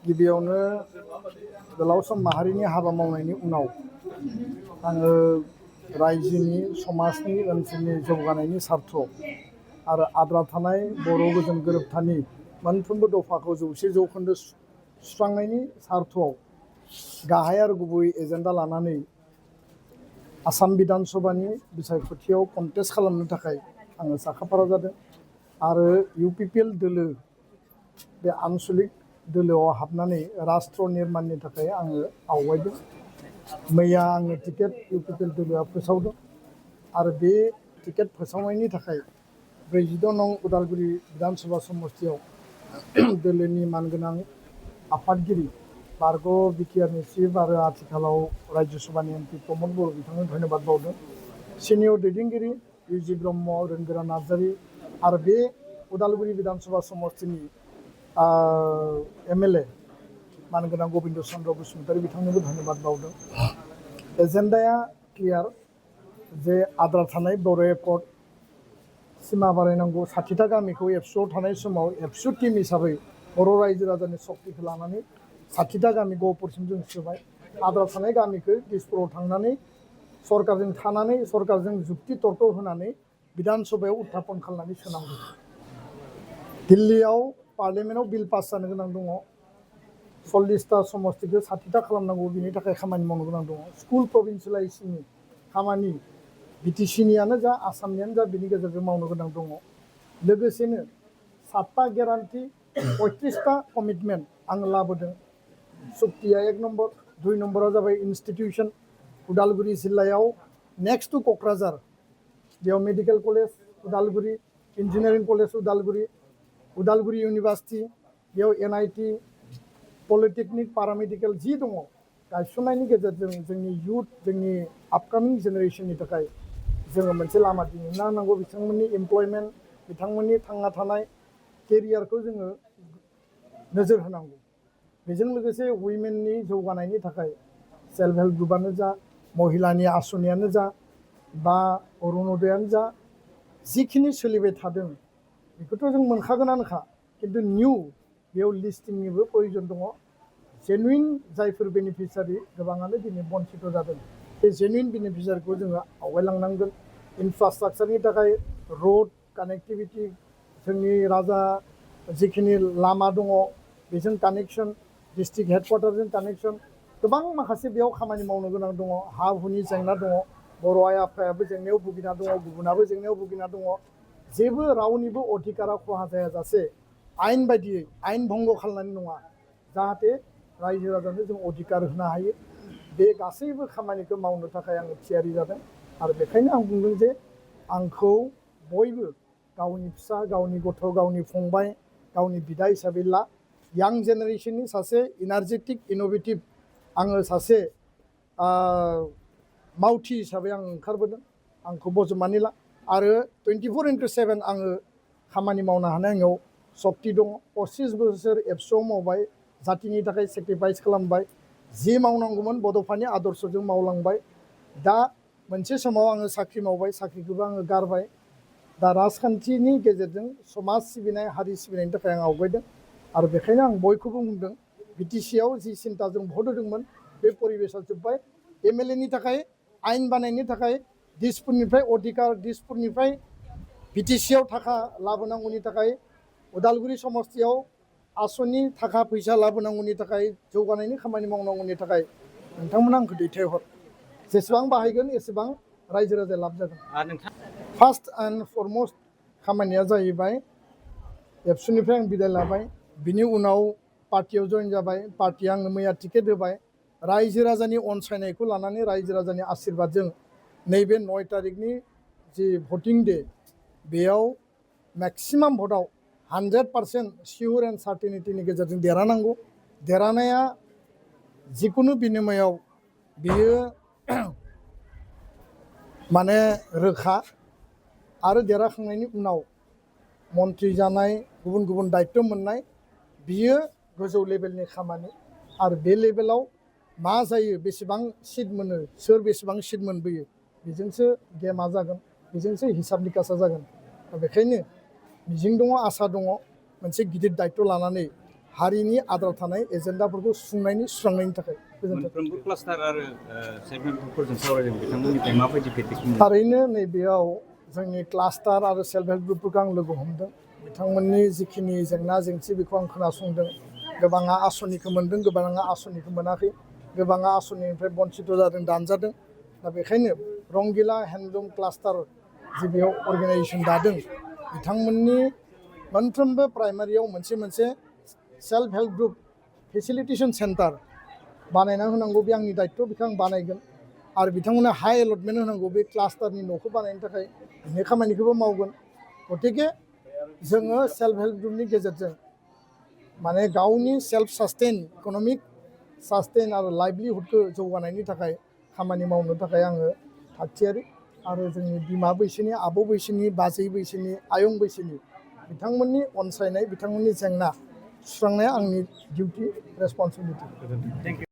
गिबियावनो गोलाव सम माहारिनि हाबा मावनायनि उनाव आङो रायजोनि समाजनि ओनसोलनि जौगानायनि सार्थ आरो आद्रा थानाय बर' गोजोन गोरोबथानि मोनफ्रोमबो दफाखौ 100% सुस्रांनायनि सार्थआव गाहाय आरो गुबै एजेन्डा लानानै आसाम बिधान सभानि बिसायख'थियाव कन्टेस्ट खालामनो थाखाय आङो साखाफारा जादों आरो UPPL दोलो बे आनसलिक दोलोआव हाबनानै राष्ट्र निर्माणनि थाखाय आङो आवगायदों। मैया आङो टिकेट UPPL दोलोआ फोसावदों आरो बे टिकेट फोसावनायनि थाखाय 46 नं उदालगुरि विधानसभा समष्टियाव दोलोनि मानगोनां आफादगिरि बारग' बिटिआरनि चिफ आरो आथिखालाव राज्य सभानि MP प्रमद बर' बिथांनो धन्यबाद बावदों। सिनियर दैदेनगिरि UG ब्रह्म, रोंगोरा नार्जारि आरो बे उदालगुरि विधानसभा समष्टिनि MLA मानगोनां गबिन्द चन्द्र बसुमतारी बिथांनोबो धन्यबाद बावदों। एजेन्डाया क्लियार जे आद्रा थानाय बर' एकर्ड सिमा बारायनांगौ 60टा गामिखौ एबसुआव थानाय समाव एबसु टीम हिसाबै बर' रायजो राजानि सक्तिखौ लानानै 60टा गामि गहपुरसिम जों सोबाय। आद्रा थानाय गामिखौ दिसपुराव थांनानै सरकारजों थानानै सरकारजों जुक्ति तर्क होनानै विधान सभायाव उत्थापन खालामनानै सोनांगौ। दिल्लीयाव पार्लियामेन्टआव बिल पास जानो गोनां दङ। 40टा समष्टिखौ 60टा खालामनांगौ, बिनि थाखाय खामानि मावनो गोनां दङ। स्कुल प्रभिन्सियेलाइजेसननि खामानि BTCनियानो जा आसामनियानो जा बिनि गेजेरजों मावनो गोनां दङ। लोगोसेनो 7टा गेरान्टि 35टा कमिटमेन्ट आङो लाबोदों। सुक्तिया 1 नम्बर, 2 नम्बरा जाबाय इन्स्टिटिउसन। उदालगुरि जिल्लायाव नेक्स्ट टु क'क्राझार बेयाव medical college Udalguri, engineering college Udalguri university, बेयाव NIT, पलिटेकनिक, पारामेडिकेल जि दङ गायसननायनि गेजेरजों जोंनि इयुथ, जोंनि आपकामिं जेनेरेसननि थाखाय जोङो मोनसे लामा दिन्थिनो नांगौ। बिथांमोननि एमप्लयमेन्ट, बिथांमोननि थांना थानाय केरियारखौ जोङो नोजोर होनांगौ। बेजों लोगोसे उइमेननि जौगानायनि थाखाय सेल्फ हेल्प ग्रुपआनो जा, महिलानि आसनियानो जा बा अरुणदयानो जा, जिखिनि सोलिबाय थादों बेखौथ' जों मोनखागोनानोखा, खिन्थु निउ बेयाव लिस्टिंनिबो प्रयोजन दङ। जेनुइन जायफोर बेनिफिसियारि गोबाङानो दिनै बन्सित जादों, बे जेनुइन बेनिफिसियारिखौ जोङो आवगायलांनांगोन। इनफ्रास्ट्राक्चारनि थाखाय रोड कानेक्टिभिटि, जोंनि राजा जिखिनि लामा दङ बेजों कानेक्सन, डिस्ट्रिक्ट हेडक्वार्टारजों कानेक्सन, गोबां माखासे बेयाव खामानि मावनो गोनां दङ। हा हुनि जेंना दङ, बर' आइ आफायाबो जेंनायाव भुगिना दङ, गुबुनाबो जेंनायाव भुगिना दङ। जेबो रावनिबो अधिकारा खहा जायाजासे आयेन बायदियै आयेन भंग खालामनानै नङा, जाहाथे रायजो राजानो जों अधिकार होनो हायो। बे गासैबो खामानिखौ मावनो थाखाय आङो थियारि जादों आरो बेखायनो आं बुंदों जे आंखौ बयबो गावनि फिसा, गावनि गथ', गावनि फंबाय, गावनि बिदा हिसाबै ला। यां जेनेरेसननि सासे इनार्जेटिक इन'भेटिभ आङो सासे मावथि हिसाबै आं ओंखारबोदों। आंखौ बजबनानै ला आरो 24/7 आङो खामानि मावनो हानाय आंनाव सक्ति दङ। 25 बोसोर एबसुआव मावबाय, जातिनि थाखाय सेक्रिफाइस खालामबाय, जि मावनांगौमोन बड'फानि आदर्शजों मावलांबाय। दा मोनसे समाव आङो साख्रि मावबाय, साख्रिखौबो आङो गारबाय। दा राजखान्थिनि गेजेरजों समाज सिबिनाय, हारि सिबिनायनि थाखाय आं आवगायदों आरो बेखायनो आं बयखौबो बुंदों BTCआव जि सिन्ताजों भट होदोंमोन बे परिबेसा जोब्बाय। MLAनि थाखाय आयेन बानायनो थाखाय दिसपुरनिफ्राय अधिकार, दिसपुरनिफ्राय BTCआव थाखा लाबोनांगौनि थाखाय, उदालगुरि समष्टियाव आसनि थाखा फैसा लाबोनांगौनि थाखाय, जौगानायनि खामानि मावनांगौनि थाखाय नोंथांमोना आंखौ दैथायहर। जेसेबां बाहायगोन एसेबां रायजो राजाया लाब जागोन। फार्स्ट एन्ड फरमस्ट खामानिया जाहैबाय एबसुनिफ्राय आं बिदाय लाबाय, बिनि उनाव पार्टियाव जइन जाबाय। पार्टिया आंनो मैया टिकेट होबाय। रायजो राजानि अनसायनायखौ लानानै, रायजो राजानि आशीर्बादजों नैबे 9 तारिखनि जि भटिं डे बेयाव मेक्सिमाम भटआव 100% सियर एन्ड सार्टेनिटिनि गेजेरजों देरहानांगौ। देरहानाया जिकुनु बिनिमयाव बियो माने रोखा आरो देरहाखांनायनि उनाव मन्त्रि जानाय, गुबुन गुबुन दायित्व मोननाय, बियो गोजौ लेभेलनि खामानि आरो बे लेभेलाव मा जायो, बेसेबां सिट मोनो, सोर बेसेबां सिट मोनबोयो, बेजोंसो गेमा जागोन, बेजोंसो हिसाब निकासा जागोन। दा बेखायनो मिजिं दङ, आसा दङ, मोनसे गिदिर दायित्व लानानै हारिनि आद्रा थानाय एजेन्डाफोरखौ सुस्रांनायनि थाखाय मोनफ्रोमबो क्लास्टार आरो सेल्फ हेल्प ग्रुपफोरजों सावरायदों बिथांमोननिफ्राय माबायदि फिडबेक मोनो? थारैनो नैबेयाव जोंनि क्लास्टार आरो सेल्फ हेल्प ग्रुपफोरखौ आं लोगो हमदों बिथांमोननि जिखिनि जेंना जेंसि बेखौ आं खोनासंदों गोबाङा आसनिखौ मोनदों गोबाङा आसनिखौ मोनाखै गोबाङा आसनिनिफ्राय बन्सित जादों दानजादों दा बेखायनो रंगिला हेन्दलुम क्लास्टार जे बेयाव अर्गानाइजेसन दादों बिथांमोननि मोनफ्रोमबो प्राइमारियाव मोनसे self help group facilitation centre बानायना होनांगौ बे आंनि दायित्व बेखौ आं बानायगोन आरो बिथांमोननो हाई एलटमेन्ट होनांगौ बे क्लास्टारनि न'खौ बानायनो थाखाय बे खामानिखौबो मावगोन गतिके जोङो सेल्फ हेल्प ग्रुपनि गेजेरजों माने गावनि सेल्फ सास्टेन इक'नमिक सास्टेन आरो लाइभलिहुडखौ जौगानायनि थाखाय खामानि मावनो थाखाय आङो थागथियारि आरो जोंनि बिमा बैसोनि आबौ बैसोनि बाजै बैसोनि आयं बैसोनि बिथांमोननि अनसायनाय बिथांमोननि जेंना सुस्रांनाया आंनि डिउटि रेसपन्सिबिलिटि।